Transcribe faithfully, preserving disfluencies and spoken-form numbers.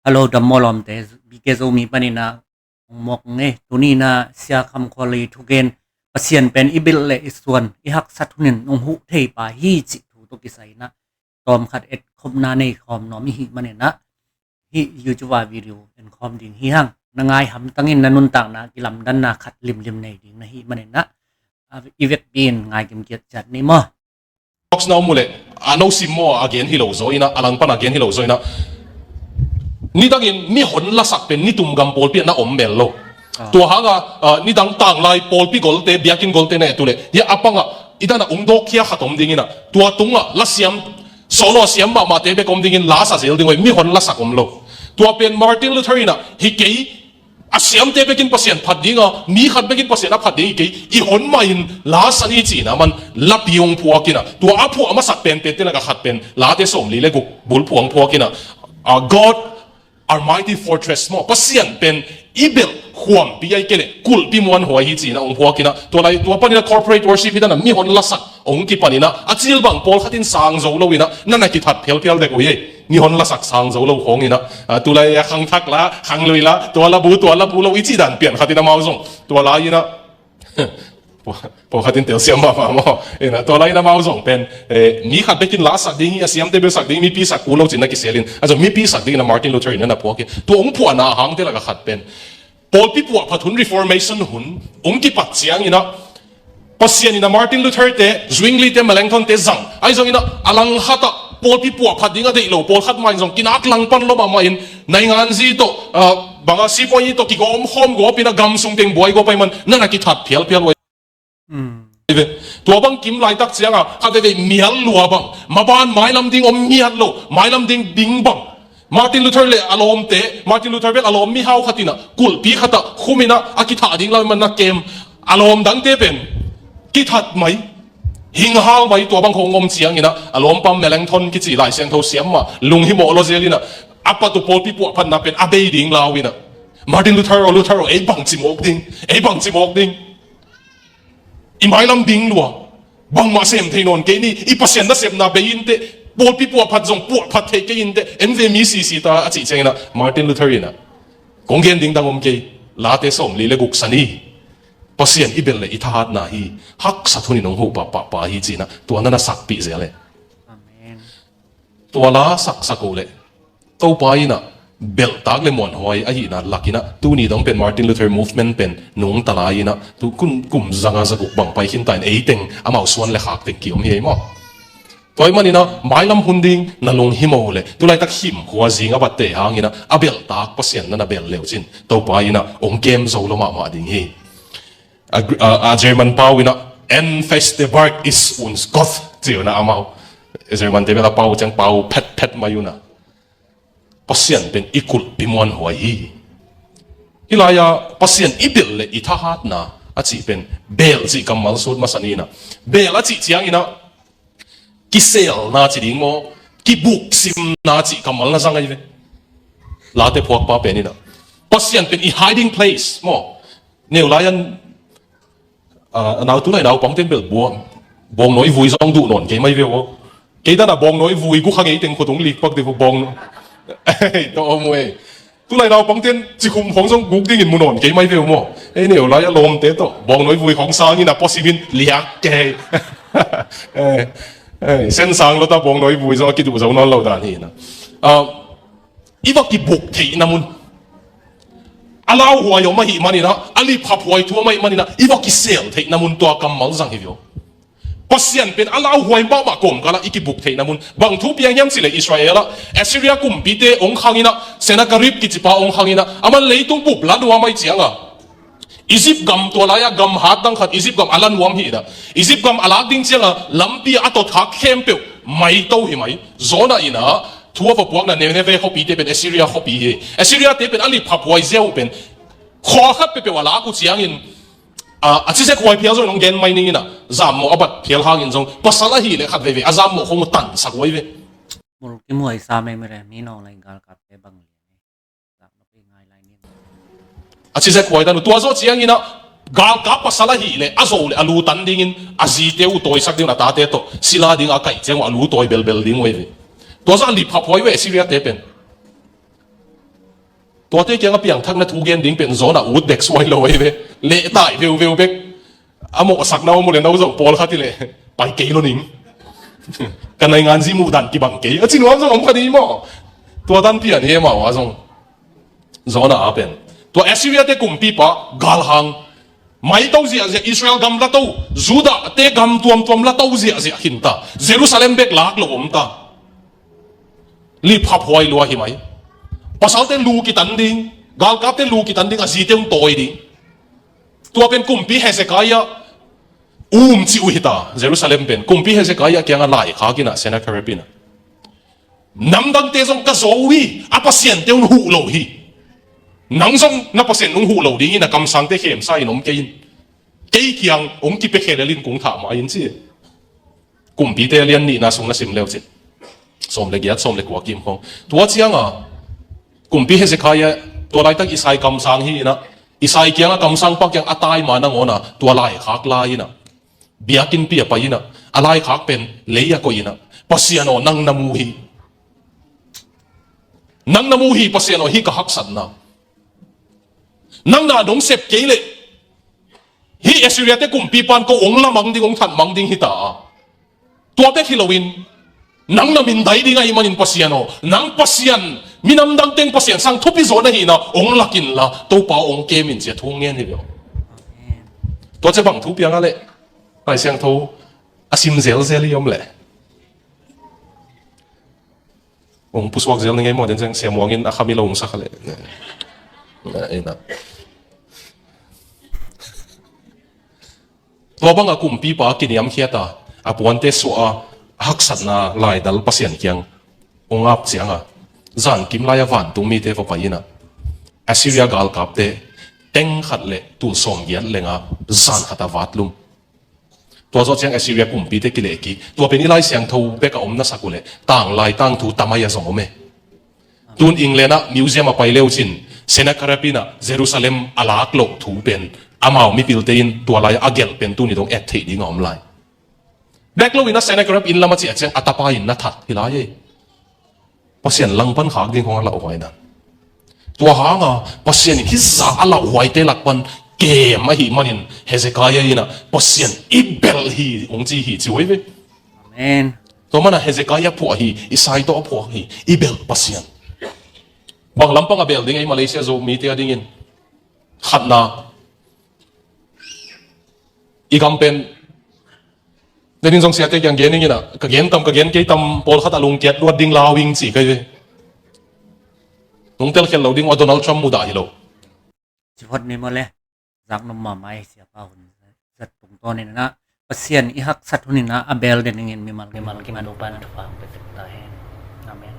Hello, dam maw lawmte, B K Zomi panin ah hong mawk ing ei. Tuni in ah Sia Kham Khua Lei thugen, Pasian pen i belh leh i suan, i haksat hunin hong huh thei pa hi cih thu tawh kisai in ah tawmkhat etkhopna nei khawm nuam i hih manin ah hih YouTube ah video en khawm ding hi hang. Na ngai hamtangin na nuntakna kilamdanna khat limlim nei ding na hih manin ah, ah, i vekpi in ngai kimkiat ciat ni maw? Box na om uh leh, a no sim maw a gen hi lo zaw in ah, a langpan a gen hi lo zaw in ah, nidangin mihon lasak pen nitum gam pawlpi ah na om mel lo. Ah. Tua hang ah, ah, nidang tanglai pawlpi golte, biakinn golte na et uh leh, hia a pang ah i dan ah ung dawkkhia khat om ding in ah, tua tung ah la siam, solo a siam mahmahte bek om dingin la sa zel ding uh hi, mihon lasak om lo. Tua pen Martin Luther in ah, hi kei, a siamte bekin Pasian phat ding a, mi khat bekin Pasian a phat ding hi kei, i hon mah in la sa ni ci-in ah aman lapi hong phuak in ah, tua a phuah a masak penpente lak ah khat pen Late sawmli leh guk bulphuh hong phuak in ah, ah, God our mighty fortress maw, Pasian pen i belh khuampi ahih kei leh kulhpi muanhuai hi ci-in ah hong phuak in ah, tua lai, tua panin ah corporate worship hi dan ah mihon lasak hong kipan in ah, a cil bang pawlkhat in sang zo lo in ah, na na kithat phialphial dek uh hi. Mihon lasak sang zo lo khawng in ah, ah, tu lai a khangthak la, khanglui la, tua la bu, tua la bu lo i cih dan pian khat in ah amau zong tua lai in ah, pawlkhat in telsiam mahmah maw. In ah, tua lai in ah amau zong pen, eh, mi khat bekin la sak ding hi, a siamte bel sak ding, mipi sak kul lo ci-in ah kisel in, a zong mipi sak ding in ah Martin Luther in ah na phuak hi. Tua hong phuahna hangte lak ah khat pen pawlpi puahphat hun, Reformation hun hong kipat ciangin ah, Pasian in ah Martin Luther te, Zwingli te, Melanchthon te zang, ahi zongin ah a langkhat ah pawlpi puahphat ding a deih lo pawlkhat mah in zong kinak langpan lua mahmah in, nainganzi tawh, ah, bang a sipuazi tawh kigawm khawm gawp in ah gam sung teng buai gawp ahih man na na kithat phialphial uh hi. Hmm. Tua bang kim laitak ciang ah khat veivei mial lua bang, maban mailam ding om mial lo, mailam ding ding bang, Martin Luther leh a lawmte, Martin Luther bel a lawm mihau khat in ah kulhpi khat ah khum in ah a kithah ding lam in ah na kem, a lawm dangte pen kithat mai, hinghal mai, tua bang khawng om ciangin ah a lawmpa Melanchthon kici Lai Siangtho siam mah lunghimawh lua zel in ah, a pat uh pawlpi puahphatna pen a bei ding lau in ah, Martin Luther aw, Luther aw, ei bangci mawk ding, ei bangci mawk ding. I mailam ding lua, bangmah sem thei nawn kei ni, i Pasian nasepna bei inteh, pawlpi puahphat zong puahphat thei kei inteh, en ve mi sisi ta, a cih ciangin ah Martin Luther in ah, kong gen ding dang om kei, Late sawmli leh guk sa ni, Pasian i belh leh i thahatna hi, haksat hunin hong huh pahpah pa hi ci-in ah, tua na na sakpih zel e. Amen. Tua la saksak uh leh Topa in ah belhtak leh muanhuai ahihna lak in ah, tuni dong pen Martin Luther movement pen nungta lai in ah, tu kum, kum zanga zaguk bang pai khin ta in, ei teng amau suan leh khak teng ki-om hi ei maw. Tua ahih manin ah mailam hun ding na lunghimawh uh leh, tu laitak himkhua zing a batte hangin ah a belhtak Pasian na na belh le uh cin, Topa in ah hong kem zo lua mahmah ding hi. A, a, a German pau in ah, Ein feste Bark ist uns Gott, ci uh in ah amau. German te bel a pau ciang pau phetphet mai uh in ah, Pasian pen i kulhpi muanhuai hi. Hih lai-ah Pasian i belh leh i thahatna a cih pen, belh cih kammal sut masa ni in ah, belh a cih ciangin ah kiselna ci ding maw, kibuksimna cih kammal na zang ahi ve. Late phuakpa pen in ah, Pasian pen i hiding place maw. Neu lai-an, ah, a nau, tu lai naupangte'n bel bawng, bawngnawi vui zong duh nawn kei mai ve uh aw. Kei dan a bawngnawi vui guk kha ngei teng khut hong lik pak dih uh bawng. Ei, tawh om uh ei. Tu lai naupangte'n cikhum khawng zong guk dingin mu nawn kei mai ve uh maw. Ei, neu lai a lawmte tawh bawngnawi vui khawng sangin a pua simin liak kei. Ei, ei, sen sang lua ta, bawngnawi vui zong a kiduh zo nawn lo dan hi in ah. Ah, i va kibuk theihna mun, a lauhuai om ahih manin ah, a liphaphuai thu om ahih manin ah, i va kisel theihna mun tua kammal zang hi ve aw. Pasian pen a lauhuai mahmah kawmkal ah i kibuk theihna mun. Bang thu piang hiam cih leh Israel ah Assyria kumpite hong khang in ah, Sennacherib kicipa hong khang in ah, aman leitung bup la nuam ahih ciang a, Egypt gam, tua lai-ah gam hat dang khat Egypt gam a la nuam hi in ah, Egypt gam a lak ding ciang a lampi ah a tawthak khempeuh maito hi mai. Jonah in ah thu a va puakna Nineveh khuapite pen Assyria khuapi hi. Assyria te pen a liphaphuai ziau pen, khua khat peuhpeuh a lak uh ciangin, a, a cizekhuai phial zong in hong gen mai ning in ah, zammawh a bat phial hangin zong, pasal ahih leh khat veivei a zammawh khawng uh tansak uh ahi ve. Mulkimhuai sa mei mei leh, mi nawng lai galkapte bang lian e. A cizekhuai dan uh, tua zawh ciangin ah galkap pasal ahih leh a zo leh a lu tan dingin, a zite uh tawisak ding un, a tate tawh sila ding a kaih ciang uh a lu tawi belbel ding uh ahi ve. Tua zawh a liphaphuai uh e Assyria te pen. Tuate kiangah piangthakna thu gen ding pen Jonah ut bek suai lo ahi ve. Lehtai veuveu bek. A mawhsakna om uh leh no zong pawlkhat hi leh pai kei lo ning. Ka naingan zi muh dan kibang kei a ci nuam zong om kha ding hi maw? Tua tanpi a ni e maw a zong. Jonah a pen tua Assyria te kumpipa galhang maito ziahziah, Israel gam la to, Judah te gam tuamtuam la to ziahziah khin ta, Jerusalem bek lak lo om ta. Liphap huai lua hi mai. Pasalte lu kitan ding, galkapte lu kitan ding, a zite un tawi ding. Tua pen kumpi Hezekiah um ci uh hi ta, Jerusalem pen. Kumpi Hezekiah kiangah laikhak in ah Sennacherib in ah, namdangte zong ka zo uh hi, a pasiante un huh lo hi. Nang zong na pasian un huh lo ding in ah, kamsangte khemsa in om kei in. Kei kiang hong kipia khelel in kong thah mah in ci. Kumpite a lian nihna sung na sim leu cin. Sawm le giat, sawm le kua kim khong. Tua cianga kumpi Hezekiah tua laitak Isai kamsang hi in ah, Isai kiangah kamsangpa kiang a tai ma nangawn ah tua laikhak lai in ah, biakinnpi a pai in ah, a laikhak pen lei a koih in ah, Pasian aw, nang na mu hi. Nang na mu hi, Pasian aw, hih ka haksatna. Nang na dong sep kei leh hih Assyria te kumpipan ko hong lamang ding, hong thatmang ding hi ta a. Tua bek hi loin nang na min dai ding ahih manin Pasian aw, nang Pasian, minam dang teng Pasian sang thupi zaw na hihna hong lak inla, Topa aw, hong kem in ci a thu hong ngen hi ve aw. Tua ciang bang thu piang a leh Lai Siangtho a sim zelzel i om leh hong pusuak zel ni ngei maw, den ciang Sia Muang in a kham i lo hong sak a leh. Tua bangah kumpipa kiniamkhiat a, a puante suah a, haksatna laidal Pasian kiang hong ap cianga, zankim lai-a vantung mite va pai in ah, Assyria galkapte teng khat le tul sawm giat le nga zan khat a vatlum. Tua zawh ciang Assyria kumpite kilehkik. Tua pen i Lai Siangtho bek a om na sak uh leh tanglai tangthu tamai a zong om e. Tun England ah museum a pai leu cin, Sennacherib in ah Jerusalem a lak loh thu pen amau mipilte in tua lai a gelh pen tuni dong et theih ding a om lai. Bek lo in ah Sennacherib inn lam a ciah ciang a tapa in na that hi lai e. Pasian langpan khak ding khong a lauhuai dan. Tua hanga Pasian in hih zah a lauhuaite lak pan kem ahih manin Hezekiah in ah Pasian i belh hi hong ci hi ci huai ve. Amen. Tua mana Hezekiah phuah hi, Isai tawh a phuah hi, i belh Pasian. Bang lampang a belh ding ei Malaysia Zomite a dingin? Khatna, i gam pen, den in zong siate kiang gen ing in ah, ka gen tam, ka gen kei tam, pawlkhat a lungkiat luat ding lau ing ci kai ve. Nong telkhial lo ding uh a Donald Trump mudah hi lo. Ci phot ni maw le, zak nop mahmah hi, siapa hun zat tungtawn in ah, Pasian i haksat hun in ah a bel den ingin mimal, mimal kim a Topa na thupha hong pia tek ta hen. Amen.